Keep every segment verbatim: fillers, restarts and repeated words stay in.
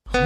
Hani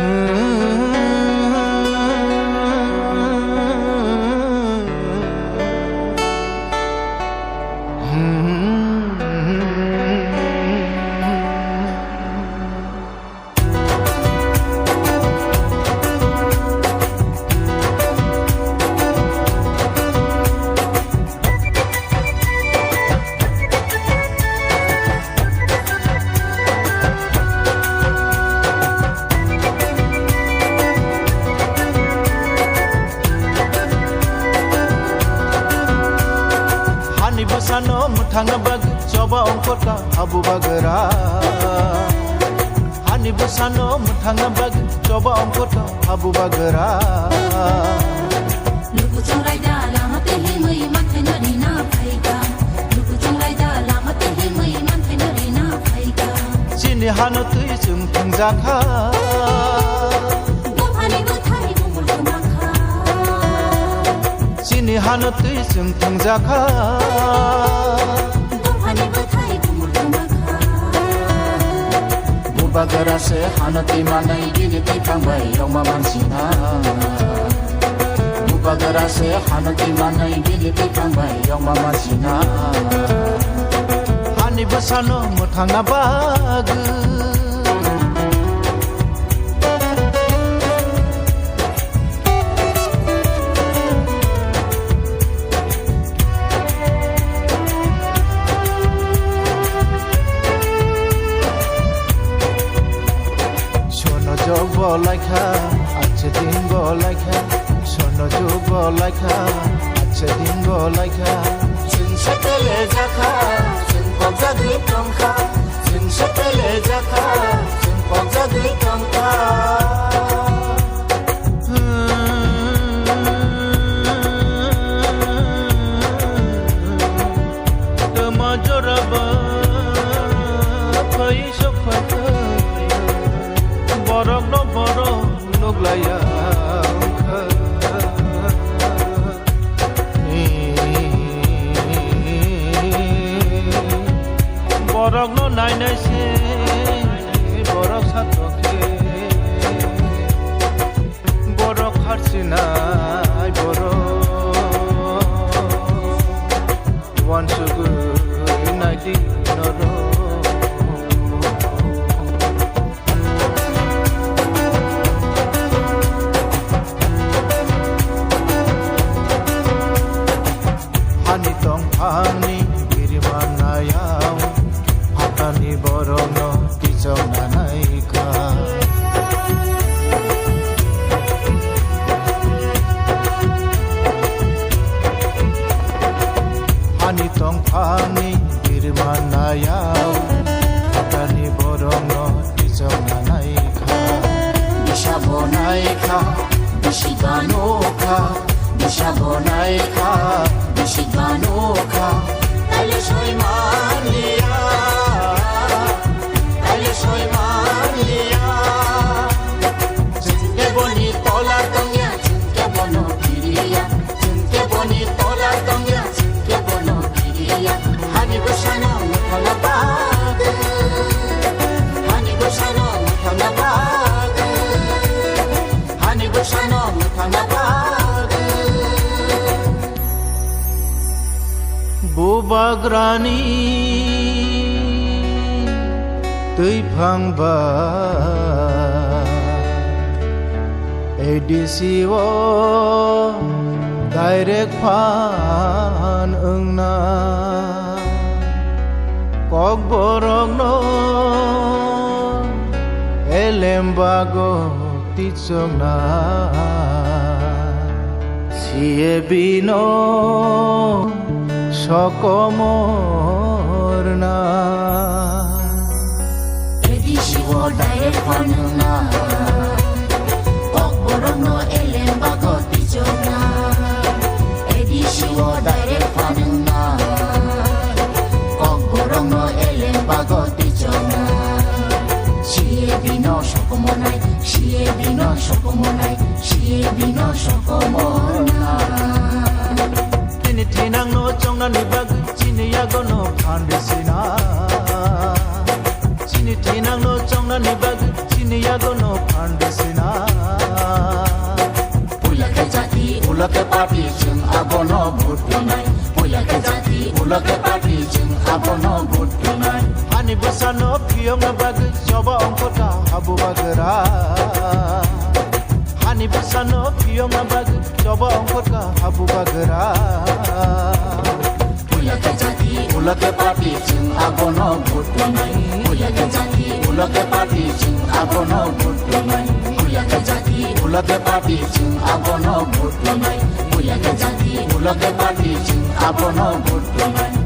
bwsano mwthangna bagwi choba ongkhorkha habu bagra. Hani bwsano mwthangna bagwi choba ongkhorkha habu bagra. Luku chwng raida lama tei himwi manthai no rina phaikha. Luku chwng raida lama tei himwi manthai no rina phaikha. Chini hano twi chwng thwngjakha. Dophani bwthai bumul kwmakha. Chini hano twi chwng thwngjakha. Dophani bwthai bumul kwmakha. Bubagra se hano twi manai bini twi phang bai yongma mansina. Bubagra se hano twi manai bini twi phang bai yongma mansina. Hani bwsano mwthangna bagwi. Sono jog bo laikha, ache din bo laikha. Sono jog bo laikha, ache din bo laikha. Chwng se tele jakha, chwng pokjagwi tongkha. Chwng se tele jakha, chwng pokjagwi tongkha. Tama joraba phai sok phai borok no borok nuk laya wngkha. Borok no nai nai se borok satokhe. Borok harsinai borok uansugwi naidi norok. Hani tongphangni biriman nayao, phatani borokno kichok nanaikha. Hani tongphangni biriman nayao, phatani borokno kichok nanaikha. Bisa bo naikha, bisi ganokha. Bisa bo naikha, bisi ganokha. Taile soi manliya, taile soi manliya. Chwng khe boni tola tongya, chwng khe bono kiriya. Chwng khe boni tola tongya, chwng khe bono kiriya. Hani bwsano mwthangna bagwi, hani bwsano mwthangna bagwi. Hani bwsano mwthangna bagwi. Bubagrani twiphang ba A D C o direct phan wngna. Kokborokno elem bago tichokna, C A B no sokomorna. A D C o direct phanwngna. Kokborokno elem bago tichokna. A D C o direct phanwngna. Kokborokno elem bago tichokna. C A B no sokomonai, C A B no sokomonai, C A B no sokomorna. Chini thinangno chongnani bagwi chini yagono phan risina. Chini thinangno chongnani bagwi chini Yagono phandusina. Puila khe jati, ulo khe party, chwng abono vote rwnai. Puila khe jati, ulo khe party, chwng abono vote rwnai. Hani bwsano phiyokna bagwi choba ongkhorkha habu bagra. Hani bwsano phiyokna bagwi choba ongkhorkha habu bagra. Puila khe jati, ulo khe party, chwng abono vote rwnai. Puila khe jati, ulo khe party, chwng abono vote rwnai. Puila khe jati, ulo khe party, chwng abono vote rwnai. Puila khe jati, ulo khe party, chwng abono vote rwnai.